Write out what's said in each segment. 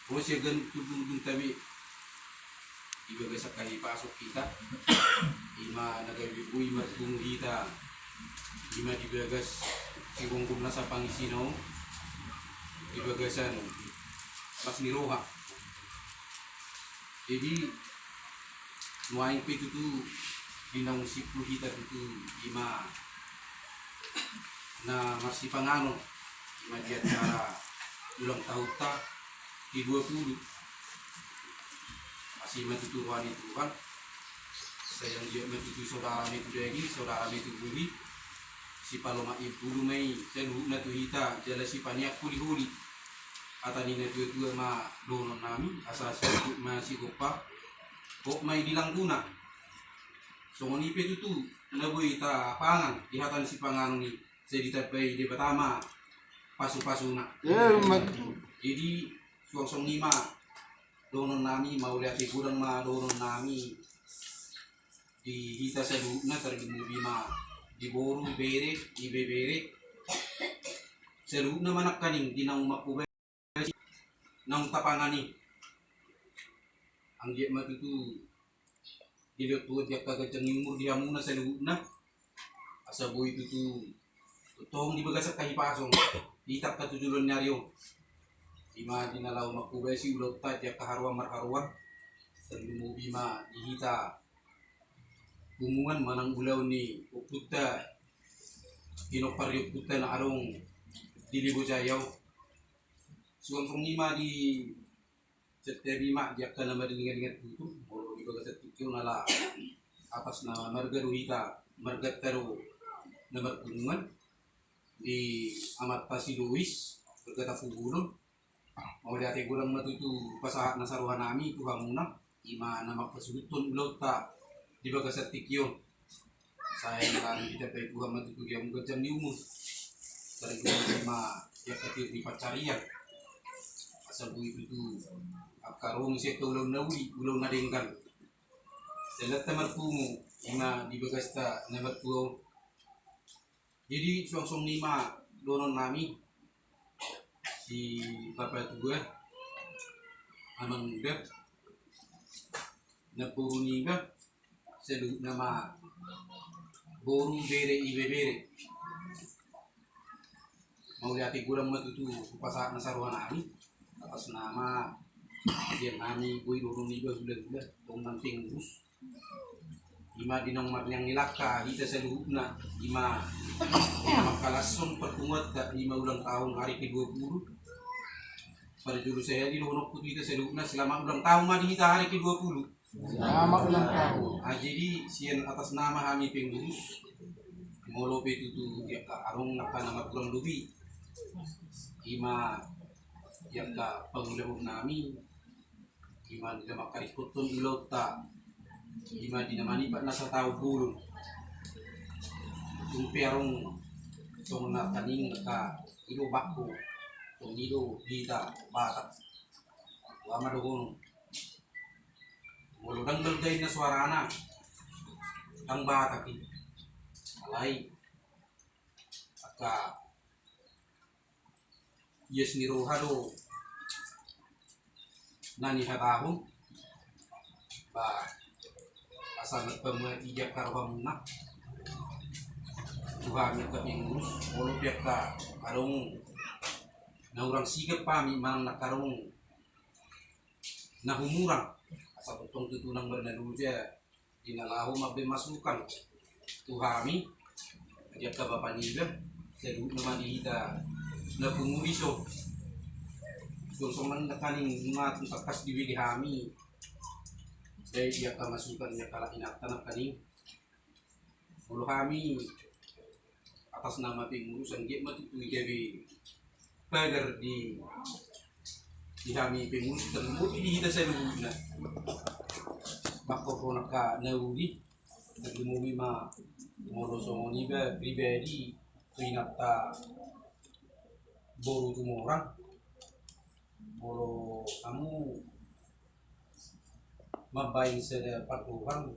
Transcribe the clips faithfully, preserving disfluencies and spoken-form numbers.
Ro sian ganup tubuan tabe di bagasan hahipason hita, ima na gabe boi marpungu hita, ima di bagas sigomgom nasa pangisina on, di bagasan las ni roha. Jadi nuaeng pe tutu di naung simpul hita tutu ima na marsipanganon, ima di acara ulang tahunta di dua puluh. Asi ma tutu roha ni Tuhan, sai anggiat ma tutu saudara ma i tu daging, saudara ma i tu bumi, sipalomak impulu ma i saluhutna tu hita jala sipaneang holiholi. Hata ni natuatua ma dohonon nami, asa sihut ma sigompa, hot ma i di langguna. Songon i pe tutu na boi tapangan di hata ni sipanganon i, sai ditambai Debata ma pasupasuna. Jadi suang songon i ma dohonon nami, mauliate godang ma dohonon nami di hita saluhutna, tarlumobi ma di boru, bere, ibebere, saluhutna ma nangkaning di naung mangkobasi naung tapangan i. Anggiat ma tutu dilehon Tuhan di angka ganjang ni umur di hamuna saluhutna, asa boi tutu tongtong di bagasan hahipason hita angka tu joloan ni ari on, ima di na laho mangkobasi ulaonta di angka haroan marharoan, tarlumobi ma di hita punguan manang ulaon ni ompunta, pinompar ni ompunta na adong di Lebo Jaya on. Suang songon i ma di santabi ma di angka na maringan-ringan tutu, molo di bagasan tingki on ala atas nama marga do hita, marganta do na marpunguan di amanta si Lois, marga Tampubolon. Mauliate godang ma tutu pasahat nasa roha nami tu hamuna, ima na mangkasuhuthon ulaonta di bagasan tingki on. Sai na laho ditambai Tuhan ma tutu di hamu ganjang ni umur, tarlumobi ma di angka tiur ni pansarian, asa boi tutu angka ro muse tu ulaon na uli, ulaon na denggan. Sai lehon ma pungu ima di bagasta na martua on. Jadi suang songon i ma dohonon nami, si Bapatua, Amang Uda, namboru niba, saluhutna ma boru, bere, ibebere. Mauliate godang ma tutu hupasahat nasa roha nami, atas nama sian nami boi dohonon niba hulahula, tong nang pengurus. Ima di naung marniang ni langka hita saluhutna, ima na mangkalashon parpunguanta, ima ulang tahun hari kedua puluh. Parjolo sahali dohononku tu hita saluhutna, selamat ulang tahun ma di hita hari kedua puluh. Selamat ulang tahun. Ah, jadi sian atas nama hami pengurus, molo pe tutu di angka adong angka na markurang lobi, ima di angka pangulahon nami, ima di na mangkaringkothon ulaonta, ima di na manipat nasa taon bolon. Tung pe adong songon na taning angka i do bakku, songon i do hita Batak. Tua ma dohonon, molo ndang balga inna suarana, ndang Batak i. Alai angka ias ni roha do na nihatahon, ba asa marpamuat i di angka rohamuna tu hami angka pengurus. Molo pe angka adong na hurang sigap hami manang na adong na humurang, asa tongtong tutu nang marnaloja di na laho mambahen masukan tu hami, di angka bapa niba, saluhutna ma di hita na pungu dison. Suang songon nangkaning nunga tung tangkas dibege hami, sai di angka masukan ni angka halak inanta nangkaning. Molo hami atas nama pengurus, anggiat ma tutu i gabe pagar di, di hami pengurus, tarlumobi di hita saluhutna. Mangkorhon angka na uli, tarlumobi ma molo songon iba pribadi tu inanta boru Tumorang. Molo hamu mambahen sada pandohan,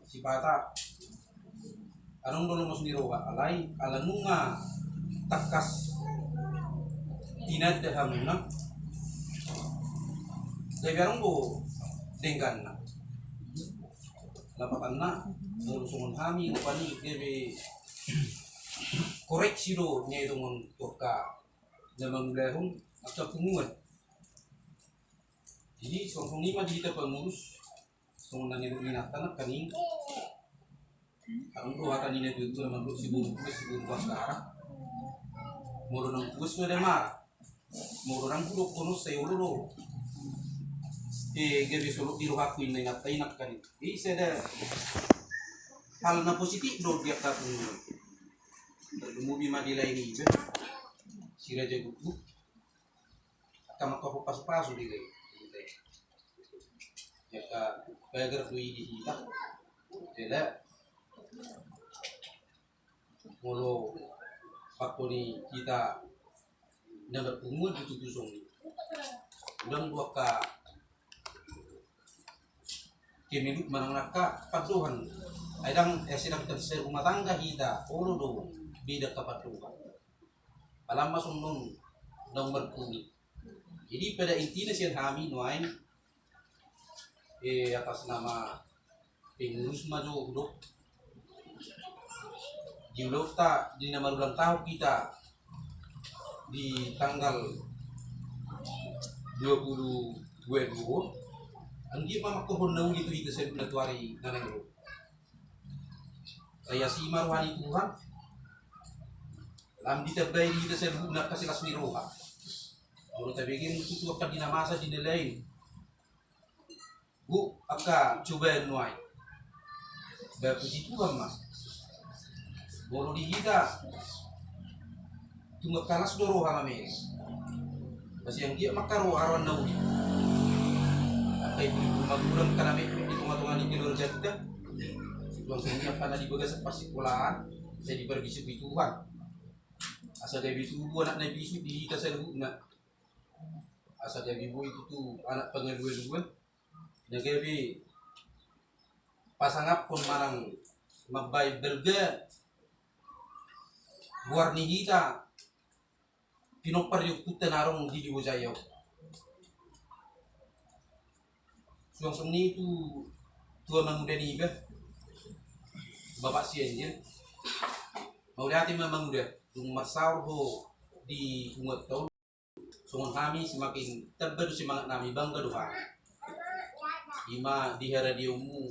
sipata adong do lomos ni roha, alai ala nunga tangkas tinanda hamuna, Gabe adong do dengganna. Lapatanna, molo songon hami rupani gabe koreksi do nian dongan tu angka na mangulahon angka punguan. Jadi songon i ma di hita pangurus, songon na nidok ni inanta nangkaning, adong do hata ni natuatua na mandok: Siboru puas, siboru puas hara. Molo naung puas ma damara. Molo naung hudok kono sai olo do. Eh, gabe solot di rohangku inna inanta i nangkaning. I sada hal na positif do di angka punguan. Tarlumobi ma di lae niba, si Raja Guguk. Angka mangkapok pasupasu di lae. Jala pagar do i di hita. Jala molo pakon i hita na marpunguan di tutu songon i, unang do angka kemelut manang angka pandohan. Ai ndang, eh, sedangkan serumah tangga hita, olo do beda angka pandohan. Alama songon naung marpunguan. Jadi pada intina sian hami nuaeng, eh, atas nama pengurus ma jo hudok, di ulaonta di na marulang tahun hita di tanggal dua puluh dua dua, anggiat ma mangkorhon na uli tu hita saluhutna tu ari na naeng ro. Sai asi ma roha ni Tuhan, lam ditambai di hita saluhutna angka silas ni roha. Molo tabege tutu angka di na masa di na lain, gok angka cobaan nuaeng, ba puji Tuhan ma. Molo di hita tung angka las do roha na mele, ba sai anggiat ma angka ro aroan na uli. Angka ibu-ibu magodang angka na metmet di tongatonga ni keluarganta, suang songon i angka na di bagasan parsikolaan, sai diparbisuhi Tuhan. Asa gabe tubu anak na bisuk di hita saluhutna. Asa gabe boi tutu anak pangalualuan na gabe pasangaphon manang mambahen balga goar ni hita pinompar ni ompunta na adong di Dibojai on. Suang songon i tu tua manguda niba, Bapak Sianjil. Mauliate ma manguda, dung marsaor ho di punguanta on. Songon hami semakin tamba do semangat nami, bangga do hami. I ma di haradionmu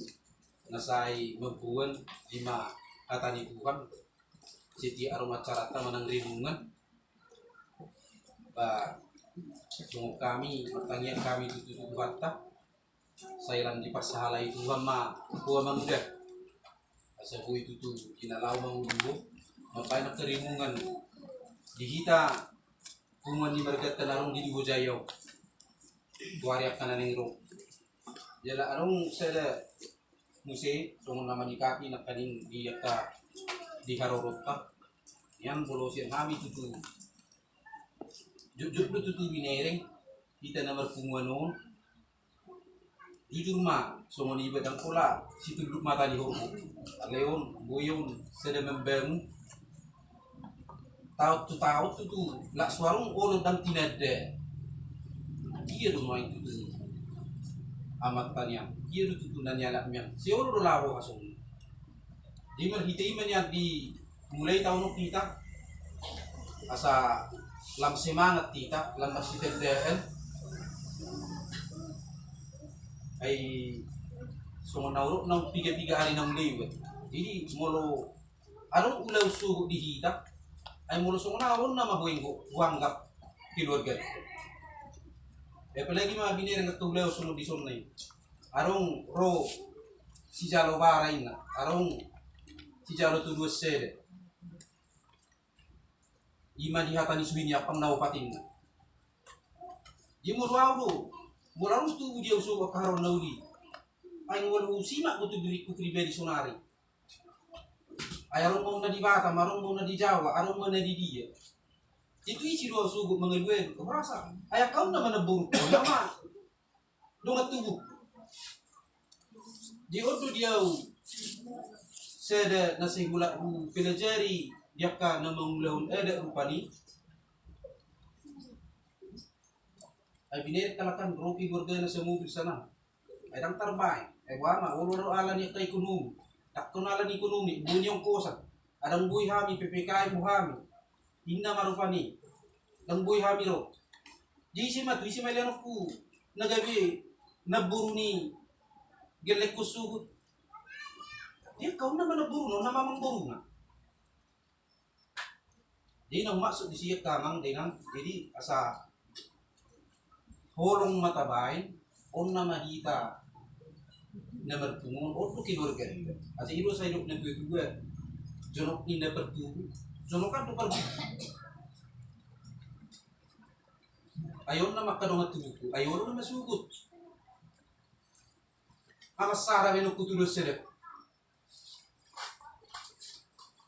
na sai mamboan, i ma hata ni Tuhan. Setiap adong acaranta manang renungan, ba songon hami, martangiang hami tu, tu Tuhanta. Sai lam diparsahalai Tuhan ma ho manguda, asa boi tutu di na laho mangolu ho mambahen angka renungan di hita punguan ni marganta na adong di Dibojai on tu ari angka na naeng ro. Jala adong sada muse songon na manikapi nangkaning di angka di haroronta. Nian molo sian hami tutu, jotjot do tutu binereng hita na marpunguan on. Jujur ma, songon iba, ndang pola situnduk mata ni horbo. Alai on, boi on sada mambangun. Taon tu taon tutu, lak so adong olo ndang tinanda. Dia do nuaeng tutu amanta nian, dia do tutu na nialap nian. Sai olo do laho hasongon i. Jadi marhite i ma nian di mulai taon on hita, asa lam semangat hita, lam marsitandaan. Ai songon na hudok, naung piga-piga ari naung lewat. Jadi molo adong ulaon sogot di hita, ai molo songon ahu, on nama huanggap keluarga. Apalagi ma binereng angka ulaon songon di son i. Adong ro sijalo bara inna, adong sijalo todoan sada. I ma di hata ni suhi ni ampang na opat inna. Jadi molo ahu do, molo adong tubu di ahu sogot angka haroan na uli, ai molo husimak do tu diringku pribadi sonari. Ai adong ma on na di Batam, adong ma on na di Jawa, adong ma on na di dia. Itu isi do ahu sogot mangalualu, rasa. Ai angka on nama na borungku, nama dongan tubu. Jadi on do di ahu sada na sai hulak hupelajari di angka na mangulahon adat rupani. Ai binerek halak an, ro keluargana samobil sana. Ai ndang tarbaen. Ai boha ma, olo do ala ni angka ekonomi. Ndang hona ala ni ekonomi, boi ni ongkosan. Ndang boi hami P P K M, boi hami. Inna ma rupani. Ndang boi hami ro. Di ise ma tu, ise ma leanonku na gabe namboru ni gellengkon suhut. Di angka on nama namboruna, nama amangboruna. Jadi na humaksud disi angka amang dainang, jadi asa holong ma tabaen, on nama hita na marpunguan, on do keluarga niba. Asa i do sai didok natuatua, jonok ni na partubu, jonokan do parbuku. Ai on nama angka dongan tubuku, ai olo nama suhut. Aman sada baenonku tu dos sada.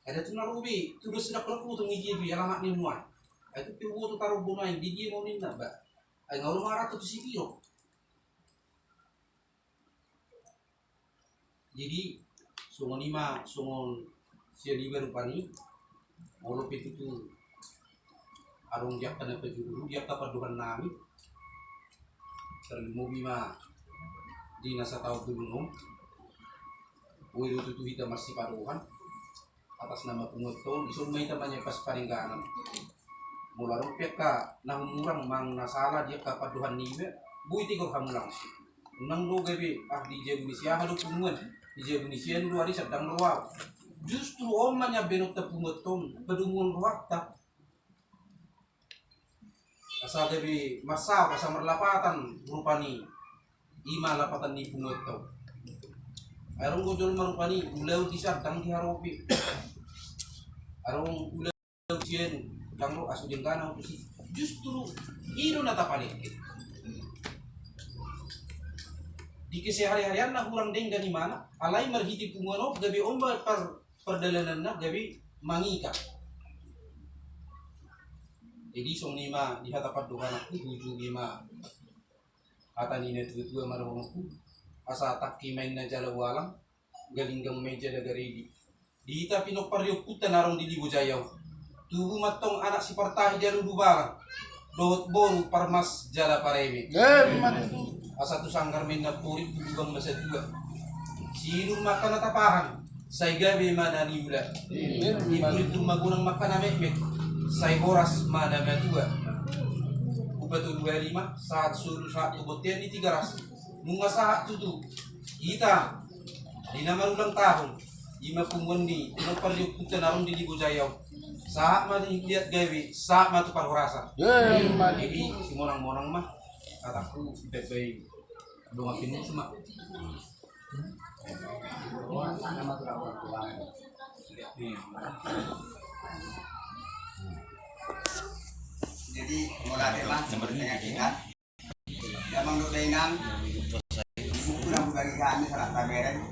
Ai da tu na robi tu dos sada, kalo hutung i dia be alamat ni nuaeng. Ai tu pe huboto tarombo nuaeng, di dia ma ninna ba. Ai nga olo mangarata tu si Tiro. Jadi songon i ma, songon sian iba rupani. Molo pe tutu adong di angka na pajuru, di angka pandohan nami, tarlumobi ma di na sataon bolon on. Boi do tutu hita marsipadohan atas nama punguanta on, dison ma hita manyampasi parengganan. Molo adong pe angka na humurang manang na sala di angka pandohan niba, boi tigor hamu langsung. Unang do gabe, ah, di jabu ni si aha do punguan, di jabu ni si anu do arisan, ndang ro au. Justru on ma nian baenonta punguanta on, padomuhon rohanta. Asa gabe marsaor, asa marlapatan rupani, i ma lapatan ni punguanta on. Ai adong do jolma rupani ulaon di sandang di harope. Adong ulaon sian, ndang ro, asu denggan au tusi. Justru i do na tapalengke. Di kesehari-harianna hurang denggan imana, alai marhite punguan on gabe on ma par-, pardalananna gabe mangikat. Jadi songon i ma di hata pandohananku, hujungi ma hata ni natuatua ma dohononku, asa tangki ma inna jala ualang, galinggang ma i jala garidi. Di hita pinompar ni ompunta na adong di Libo Jaya on, tubu ma antong anak si Partahi jala Udubalang dohot boru Parmas jala Pareme. Asa tu sanggar ma inna porik, tu lubang ma satua. Sinur ma angka na tapahan, sai gabe ma na niula. Ipurinpur ma gonang ma angka na metmet, sai horas ma na matua. Hupatolu hali ma sahat solu, sahat tu bontean ni Tigaras. Nunga sahat tutu hita di na marulang tahun, i ma punguan ni pinompar ni ompunta na adong di Libo Jaya on. Sahat ma tu liat gabe, sahat ma tu parhorasan. Jadi simonang-monang ma hatangku, baen-baen dongan pinusuk ma. Jadi mauliate ma, sepertinya kita. Damang dohot dainang, di buku na hubagi hami sahat tabereng.